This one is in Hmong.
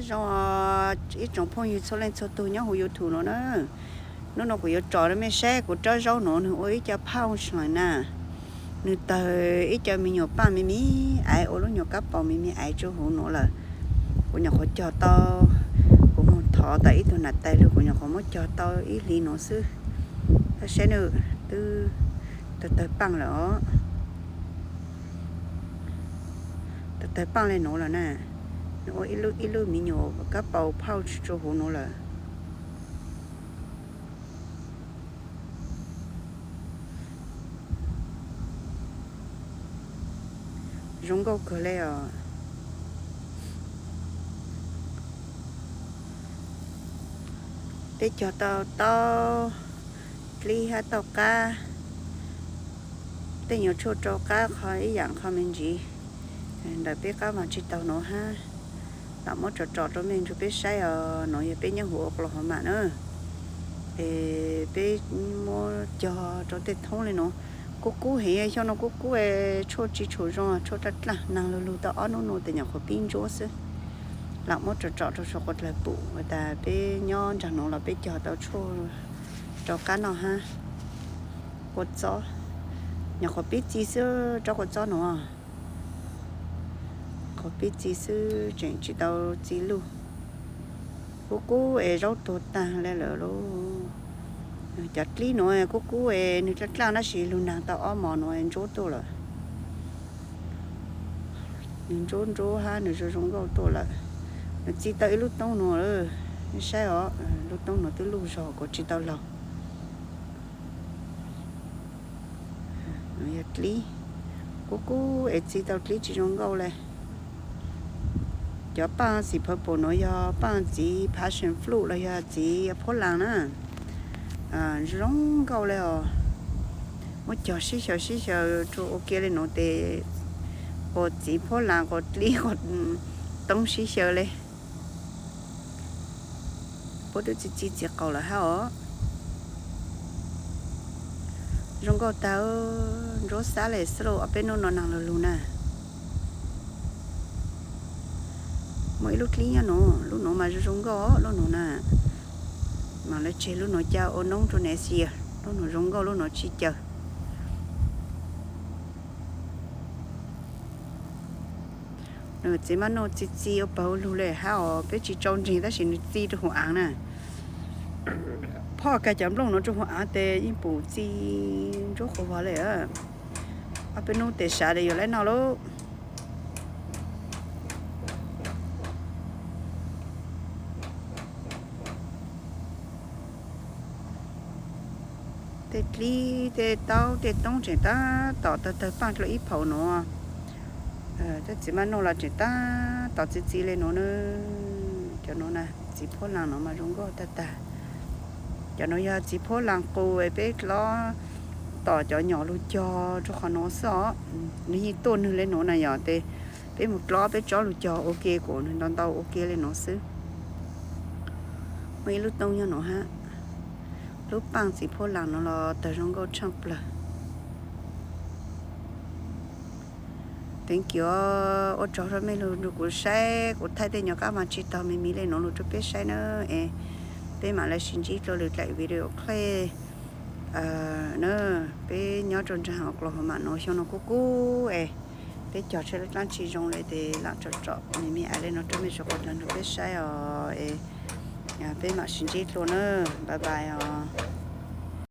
Zoo ib tsoom phooj ywg txhua leej txhua tug nyob huv YouTube no na. Hnub no kuv yuav tso rau mej saib kuv rab zaub no nws ua ib co pouch na. Nws tawg ib co me nyuam paj me me aiv, ua lub nyuam kab paus me me aiv tsuas huv no lawm. Kuv nyuam qhuav cog tau, kuv moog thov tas ib tug nam tais lug kuv nyuam qhuav muab cog tau ib hlis no xwb. Saib na, twb tawg tawg paaj lawm os. Tawg tawg paaj le no lawm na. Nws ua ib lub ib lub me nyuam kab paus pouch tsuas huv no lawm. Zoo nkauj kawg le os. Peb cog tau taub dlib hab taub qab, tej nyuam tshuaj rau qab qhov ib yaam qhov me ntsis ntawm peb qab vaag tsi taug no hab. Lam muab tso tso rau mej ntsuj peb saib os. No yog peb nyob huv Oklahoma na. Es peb muab cog rau tej thoob le no. Kub kub heev, xyoo no kub kub, tshuaj tsi tshua zoo, tshuaj dlaaj dlaaj, naag lug lug tau ob nub no tes nyuam qhuav pib ntsuab xwb. Lam muab tso tso rau saum quas dlawg pum tas peb nyob nraag no los peb cog tau tshuaj rau qab noj hab. Kua txob, nyuam qhuav pib txi xwb rab kua txob no. Qhuav pib txi xwb tseem tsi tau txi lug. Kub kub es zaub tuag taag le lawm lauj. Cov dlib no kub kub es nwg dlaaj dlaaj tab sis lug naag tau ob mos no ntsuab tuaj lawm. Nwg ntsuab ntsuab hab nwg zoo zoo nkauj tuaj lawm. Nwg txi tau ib lub toob no lawm, saib os, lub toob no twb luj zog kuv tsi tau laug. Yog dlib, kub kub es txi tau dlib tsi zoo nkauj le. Cov paaj xim phawv pum no yog paaj txiv passion fruit los yog txiv phuab laas na. Zoo nkauj le os. Muab cog sib xyaw sib xyaw rua ua ke le nuav tes, quas txiv phuab laas quas dlib quas toob sib xyaw le. Puab twb txi txi txiv qaum lawm hab os. Zoo nkauj tag, ntsuab xab le xwb lauj, ob peb nub no naag lug lug na. Muaj ib lub dlib nyob nuav, lub nuav mas zoo zoo nkauj, lub nuav na. Mas lawv tseg lub nuav ca ua noob rua next year, lub nuav zoo nkauj lub nuav tsi caws. Nws txiv maj nuj txi txi ua pawg ua lug le hab os, peb tsi tsau ntseeg tab sis nws txi rua huv aav na. Phoj kag cov nplooj nuav rua huv aav tes yeej pum txi ntsuab quas vog le. Ob peb nub tes sav tes yuav le noj lauj. Tej dlib tej taub tej toob tseem tab tom tawg tawg paaj dlua ib phaum nuav. Tej txiv maj nuj los tseem tab tom txi txi le nuav na. Cov nuav na, txiv phuab laas nuav mas zoo nkauj tag tag. Cov nuav yog txiv phuab laas qus, peb dlob tom cov nyom lug cog rua qhov nuav xwb os. Nws yeej tuaj nwg le nuav na yom, tes peb mus dlob peb tsob lug cog ua ke kuas nws ntau ntau ua ke le nuav xwb. Muaj ib lub toob nyob nuav hab. Lub paaj txiv phuab laas nuav los tawg zoo nkauj tshaaj plawg. Thank you, ua tsaug rua mej lug nrug kuv saib, kuv thaij tej nyuas kab mas tsi taug me me le nuav lug rua peb saib na. Es peb mam le sib ntsib dlua lwm daim video clip na. Peb nyob rua nraag Oklahoma nuav xyoo nuav kub kub es peb cog tshuaj dlaab tsi zoo le tes lam tsom tsom me me aiv le nuav rua mej suav quas dlawg nrug peb saib os. Es peb mam sib ntsib dlua na. Bye bye os.